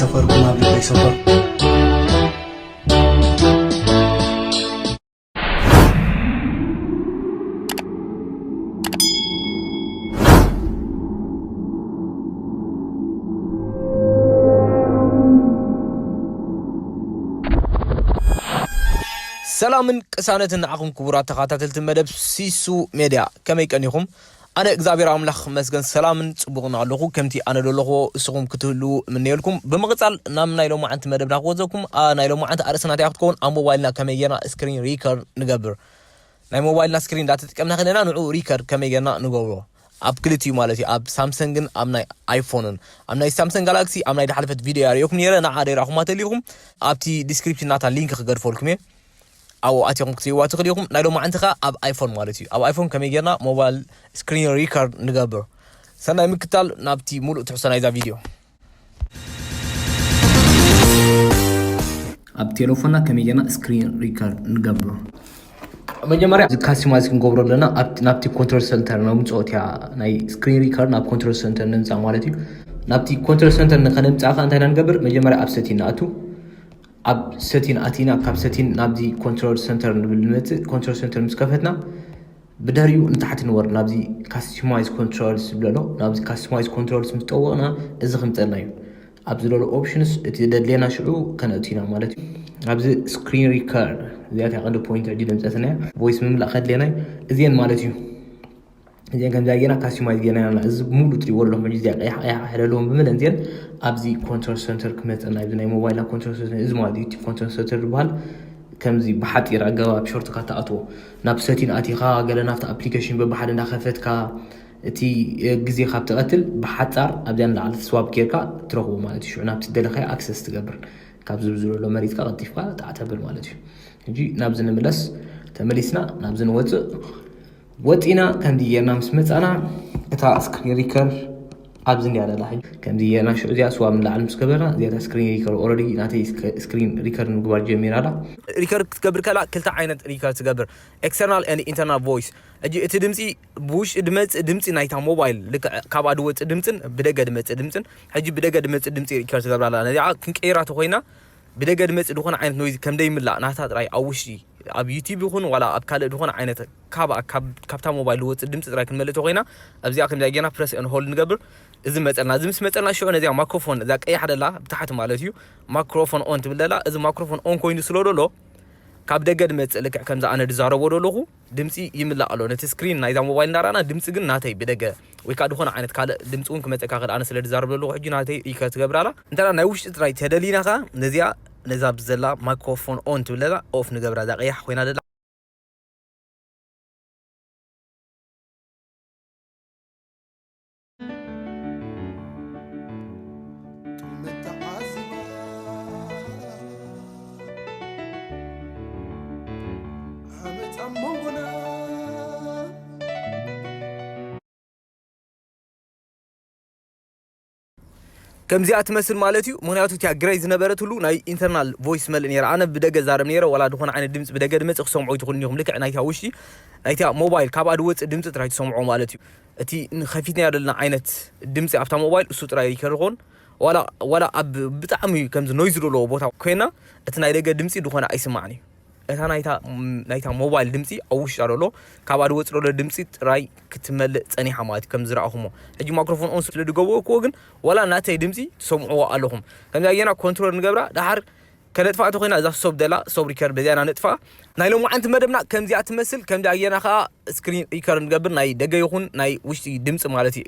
ሰፈርኩም ኣብ ልበይ ሰፈር። ሰላምን ቅሳነትን ንዓኹም ክቡራት ተኸታተልቲ መደብ ሲሱ ሜድያ፣ ከመይ ቀኒኹም? ኣነ እግዚኣብሔር ኣምላኽ መስገን ሰላምን ጽቡቕን ኣለኹ። ከምቲ ኣነ ዘለኹዎ እስኹም ክትህልዉ እምነየልኩም። ብምቕጻል ናብ ናይ ሎማዓንቲ መደብና ክወዘኩም። ኣ፣ ናይ ሎማዓንቲ ኣርእስትና እንታይ ክትከውን? ኣብ ሞባይልና ከመይ ጌርና ስክሪን ሪከርድ ንገብር? ናይ ሞባይልና ስክሪን እንዳተጠቀምና ከለና ንዑ ሪከርድ ከመይ ጌርና ንገብሮ? ኣብ ክልቲኡ ማለት እዩ፣ ኣብ ሳምሰንግን ኣብ ናይ ኣይፎንን። ኣብ ናይ ሳምሰንግ ጋላክሲ ኣብ ናይ ድሓለፈት ቪድዮ ኣርእየኩም ነይረ፣ ንዓ ደይራኹማ ተሊኹም ኣብቲ ዲስክሪፕሽን ናታ ሊንክ ክገድፈልኩም እየ። ኣብኡ ኣቲኹም ክትሪእዋ ትኽእሉ ኢኹም። ናይ ሎማዓንቲ ኸኣ ኣብ ኣይፎን ማለት እዩ። ኣብ ኣይፎን ከመይ ጌርና ሞባይል ስክሪን ሪከርድ ንገብር? ሰናይ ምክታል ናብቲ ሙሉእ ትሕዝቶ ናይዛ ቪድዮ። ኣብ ቴሌፎንና ከመይ ጌርና ስክሪን ሪከርድ ንገብር? መጀመርያ እዚ ካስቶማይዝ ክንገብሮ ኣለና። ኣብቲ፣ ናብቲ ኮንትሮል ሰንተር ነምጽኦ እቲኣ ናይ ስክሪን ሪከርድ ናብ ኮንትሮል ሰንተር ነምጽኣ ማለት እዩ። ናብቲ ኮንትሮል ሰንተር ንኸነምጽኣ ኸኣ እንታይ ኢና ንገብር? መጀመርያ ኣብ ሰቲን ንኣቱ። ኣብ ሰቲን ኣቲና፣ ካብ ሰቲን ናብዚ ኮንትሮል ሰንተር ንብል ንመጽእ። ኮንትሮል ሰንተር ምስ ከፈትና ብድሕሪኡ ንታሕቲ ንወርድ፣ ናብዚ ካስቶማይዝ ኮንትሮልስ ዝብል ኣሎ። ናብዚ ካስቶማይዝ ኮንትሮልስ ምስ ጠወቕና እዚ ክምጸልና እዩ። ኣብዚ ዘሎ ኦፕሽንስ እቲ ደድሌና ሽዑ ከነእቱ ኢና ማለት እዩ። ኣብዚ ስክሪን ሪከርድ እዚኣ እታ ቀንዲ ፖይንት ሕጂ ደምጸትና እያ። ቮይስ ምምላእ ከድሌና እዩ። እዚአን ማለት እዩ። እዚአን ከምዚኣ ጌርና ካስቶማይዝ ጌርና ኣለና። እዚ ሙሉእ ትሪእዎ ኣለኹም ሕጂ እዚኣ ቀያሕ ቀያሕ ኣለዎም ብምለን እዚአን ኣብዚ ኮንትሮል ሰንተር ክመጸና እዩ። እዚ ናይ ሞባይልና ኮንትሮል ሰንተር እዚ ማለት እዩ። እቲ ኮንትሮል ሰንተር ዝበሃል ከምዚ ብሓጺር ኣገባብ ሾርትካት ትኣትዎ። ናብ ሰቲን ኣቲኻ ገለ ናብቲ ኣፕሊኬሽን በብሓደ እንዳኸፈትካ እቲ ግዜ ካብ ትቐትል ብሓጻር ኣብዚኣ ንላዕሊ ስዋብ ጌርካ ትረኽቦ ማለት እዩ። ሽዑ ናብቲ ደለኻዮ ኣክሰስ ትገብር። ካብዚ ብዝሎ መሪጽካ ቀልጢፍካ ጣዕ ተብል ማለት እዩ። ሕጂ ናብዚ ንምለስ፣ ተመሊስና ናብዚ ንወጽእ። ወጺና ከምዚ ጌርና ምስ መጻና እታ ስክሪን ሪከርድ ኣብዚ እንዲያ ደላ። ሕጂ ከምዚ ጌርና ሽዑ እዚኣ ስዋብ ንላዕሊ ምስ ገበርና እዚኣ እታ ስክሪን ሪከርድ ኦልሬዲ ናተይ ስክ-፣ ስክሪን ሪከርድ ምግባር ጀሚራ ኣላ። ሪከርድ ክትገብር ከላ ክልተ ዓይነት ሪከርድ ትገብር፣ ኤክስተርናል ኤንድ ኢንተርናል ቮይስ። ሕጂ እቲ ድምጺ ብውሽጢ ድመጽእ ድምጺ ናይታ ሞባይል፣ ልክዕ ካብኣ ድወጽእ ድምጽን ብደገ ድመጽእ ድምጽን። ሕጂ ብደገ ድመጽእ ድምጺ ሪከርድ ትገብር ኣላ። ነዚኣ ክንቀይራ ተኾይና ብደገ ድመጽእ ዝኾነ ዓይነት ኖይዝ ከም ደይምላእ ናታ ጥራይ ኣብ ውሽጢ ኣብ ዩቲብ ይኹን ዋላ ኣብ ካልእ ዝኾነ ዓይነት ካብ፣ ካብ፣ ካብታ ሞባይል ዝወጽእ ድምጺ ጥራይ ክንመልእ ተኾይና ኣብዚኣ ከምዚኣ ጌርና ፕረስ ኤንድ ሆልድ ንገብር። እዚ መጸልና፣ እዚ ምስ መጸልና ሽዑ ነዚኣ ማይክሮፎን እዛ ቀያሕ ደላ ብታሕቲ ማለት እዩ ማይክሮፎን ኦን ትብል ደላ። እዚ ማይክሮፎን ኦን ኮይኑ ስለ ደሎ ካብ ደገ ድመጽእ ልክዕ ከምዚ ኣነ ድዛረቦ ደለኹ ድምጺ ይምላእ ኣሎ። ነቲ ስክሪን ናይዛ ሞባይል እንዳረኣና ድምጺ ግን ናተይ ብደገ ወይ ከዓ ድኾነ ዓይነት ካልእ ድምጺ እውን ክመጸካ ክእል። ኣነ ስለ ድዛረብ ደለኹ ሕጂ ናተይ ሪከርድ ትገብር ኣላ። እንተ ናይ ውሽጢ ጥራይ ተደሊና ከዓ ነዚኣ ነዛ ብዘላ ማይክሮፎን ኦን ትብል ደላ ኦፍ ንገብራ እዛ ቀያሕ ኮይና ደላ። ከምዚኣ ትመስል ማለት እዩ። ምኽንያቱ እቲኣ ግረይ ዝነበረትሉ ናይ ኢንተርናል ቮይስ መልእ ነይራ። ኣነ ብደገ ዛረብ ነይረ፣ ዋላ ዝኾነ ዓይነት ድምፂ ብደገ ድመፅእ ክሰምዖ ይትኽእሉ ኢኹም። ልክዕ ናይታ ውሽጢ፣ ናይታ ሞባይል ካብኣ ድወፅእ ድምፂ ጥራይ ትሰምዖ ማለት እዩ። እቲ ንኸፊትናዮ ዘለና ዓይነት ድምፂ ኣብታ ሞባይል እሱ ጥራይ ይከርኾን። ዋላ፣ ዋላ ኣብ ብጣዕሚ ከምዚ ኖይዝ ዘለዎ ቦታ ኮይና እቲ ናይ ደገ ድምፂ ዝኾነ ኣይስማዕን እዩ። እታ ናይታ፣ ናይታ ሞባይል ድምፂ ኣብ ውሽጣ ዘሎ፣ ካብኣ ድወፅእ ዘሎ ድምፂ ጥራይ ክትመልእ ፀኒሓ ማለት እዩ፣ ከም ዝረኣኹሞ። ሕጂ ማይክሮፎን ኦን ስለ ድገበርክዎ ግን ዋላ ናተይ ድምፂ ትሰምዕዎ ኣለኹም። ከምዚ ኣየና ኮንትሮል ንገብራ፣ ደሓር ከነጥፋ እንተኾይና እዛ ስቶፕ ደላ፣ ስቶፕ ሪከርድ በዚኣ ኢና ነጥፋ። ናይ ሎማዓንቲ መደብና ከምዚኣ ትመስል። ከምዚ ኣየና ከዓ ስክሪን ሪከርድ ንገብር፣ ናይ ደገ ይኹን ናይ ውሽጢ ድምፂ ማለት እዩ።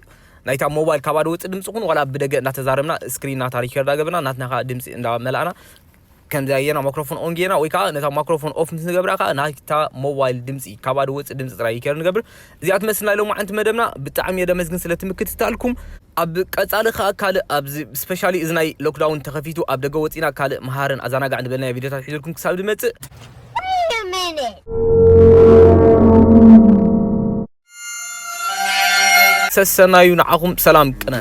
ናይታ ሞባይል ካብኣ ድወፅእ ድምፂ ኹን ዋላ ብደገ እናተዛረብና ስክሪን ናታ ሪከርድ ኣገብርና ናትና ከዓ ድምፂ እንዳመላእና ከምዚ ኣየና ማይክሮፎን ኦን ጌና ወይ ከዓ ነታ ማይክሮፎን ኦፍ ምስ ንገብራ ከዓ ናይታ ሞባይል ድምፂ ካብኣ ድወፅእ ድምፂ ጥራይ ሪከርድ ንገብር። እዚኣ ትመስል ናይ ሎማዓንቲ መደብና። ብጣዕሚ እየ ደመስግን ስለ እቲ ምክትታልኩም። ኣብ ቀጻሊ ከዓ ካልእ ኣብዚ ስፔሻሊ እዚ ናይ ሎክዳውን ተኸፊቱ ኣብ ደገ ወፂና ካልእ መሃርን ኣዘናጋዕን ዝበልናዮ ቪድዮታት ሒዘልኩም ክሳብ ዝመፅእ Wait a minute. ሰሰናዩ ንዓኹም ሰላም ቅነ።